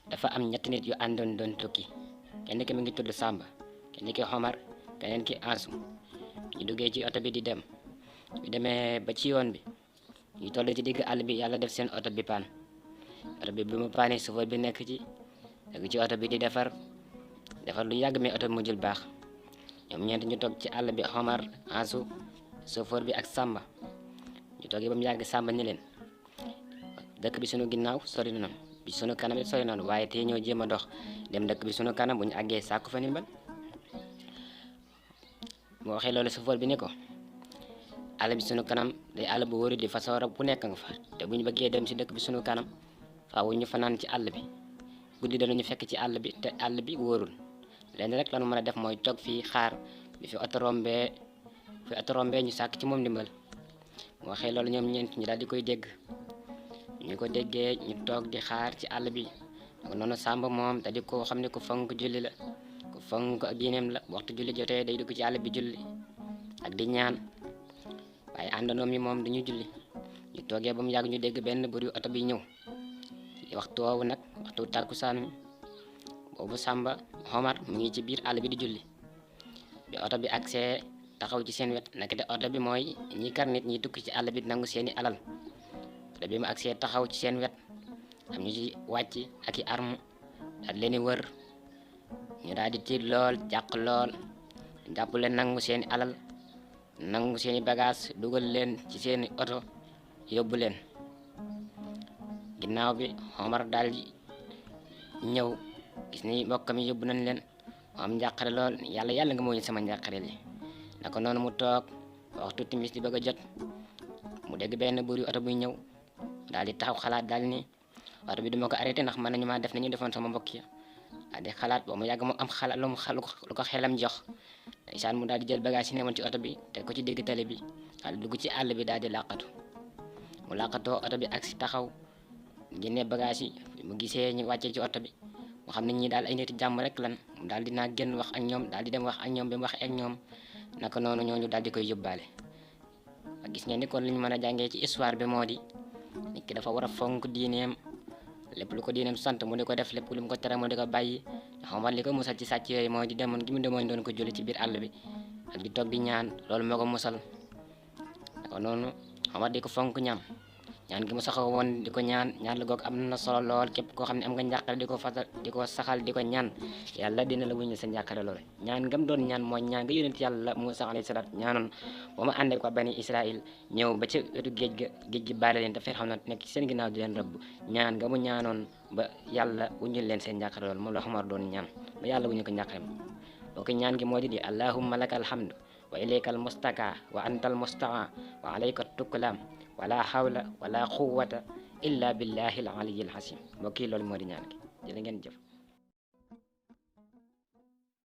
dafa am ñetti nit yu àndoon doon tukki, kenn ki mu ngi tudd Samba, kenn ki Omar, keneen ki Ansu. ñu duggee ci oto bi di dem, ñu demee ba ci yoon bi ñu toll ci digg àll bi, yàlla def seen oto bi paan. oto bi mu paanee chauffeur bi nekk ci oto bi di defar lu yàgg, mais oto bi mujjul baax. ñoom ñeent ñu toog ci àll bi, Omar, Ansu, chauffeur bi ak Samba. ñu toogee ba mu yàgg, Samba ni leen dëkk bi sunu ginnaaw sori na, bi sunu kanam it sori noonu, waaye tey ñoo jéem a dox dem dëkk bi sunu kanam, bu ñu àggee sàkku fa ndimbal. moo waxee loolu chauffeur bi ni ko àll bi sunu kanam day àll bu wóoru di façon rab bu nekk nga fa, te bu ñu bëggee dem ci dëkk bi sunu kanam faaw ñu fanaan ci àll bi, guddi danañu fekk ci àll bi, te àll bi wóorul. lenn rek lañu mën a def mooy toog fii xaar bi fi oto rombee ñu sàkk ci moom ndimbal. moo waxee loolu ñoom ñeent ñu daal di koy dégg. ñu ko déggee ñu toog di xaar ci àll bi. noonu Samba moom da di ko xam ne ku fonk julli la, ku fonk ak diineem la. waxtu julli jotee day dugg ci àll bi julli ak di ñaan, waaye àndanoom yi moom duñu julli. ñu toogee ba mu yàgg ñu dégg benn bruit oto bi ñëw. waxtu woowu nag waxtu tàkkusaan mi, boobu Samba Omar mu ngi ci biir àll bi di julli. bi oto bi agsee taxaw ci seen wet, nag de oto bi mooy ñi kar nit ñi tukki ci àll bi nangu seeni alal. oto bi mu agsee taxaw ci seen wet, am ñu ci wàcc ak i arme daal leen di wër. ñu daal di tiit lool, jàq lool, jàpp leen nangu seeni alal, nangu seeni bagage, dugal leen ci seeni oto yóbbu leen. ginnaaw bi Omar daal di ñëw gis ni mbokk mi yóbbu nañ leen, mu am njàqare lool. yàlla nga mooy sama njàqare li. naka noonu mu toog waxtu timis di bëgg a jot, mu dégg benn bruit oto buy ñëw, daal di taxaw xalaat daal ni oto bi duma ko arrêté ndax mën nañu maa def nañu defoon sama mbokk ya. daal di xalaat ba mu yàgg mu am xalaat lu ko xelam jox. ndeysaan mu daal di jël bagage yi newoon ci oto bi teg ko ci digg tali bi, daal di dugg ci àll bi daal di làqatu. mu làqatoo oto bi agsi taxaw, génne bagage yi. mu gisee ñu wàccee ci oto bi, mu xam ne ñii daal ay nit jàmm rek lan, mu daal di naa génn wax ak ñoom, daal di dem wax ak ñoom. bi mu waxee ak ñoom naka noonu ñooñu daal di koy yóbbaale. gis ngeen ni kon li ñu mën a jàngee ci histoire bi moo di nit ki dafa war a fonk diineem, lépp lu ko diineem sant mu di ko def, lépp lu mu ko tere mu di ko bàyyi. Omar li ko musal ci sàcc yooyu mooy di demoon gi mu demoon doon ko julli ci biir àll bi ak di toog di ñaan, loolu moo ko musal. naka noonu Omar di ko fonk ñaan gi mu saxoo woon di ko ñaan la goog am na solo lool. képp koo xam ne am nga njàqare di ko fasal, di ko saxal, di ko ñaan, yàlla dina la wuññi sa njàqare loolu. ñaan ngam doon ñaan mooy ñaan nga yonent yàlla Musaa alayhi salaam ñaanoon ba ma àndee ko bani Israël ñëw ba ci wetu géej gi baale leen te fekk xam na nekk ci seen ginnaaw di leen rëbb. ñaan nga mu ñaanoon ba yàlla wuññil leen seen njàqare loolu, moom la Omar doon ñaan ba yàlla wuññi ko njàqareem. booku ñaan gi moo di allahumma lakal hamdu wa ilaykal mustaka wa antal mustaa wa alayka tukkalaam wala hawla wala quwwata illa billahi al aliyyil hasim. mbokk yi loolu moo di ñaan gi. jërë ngeen jëf.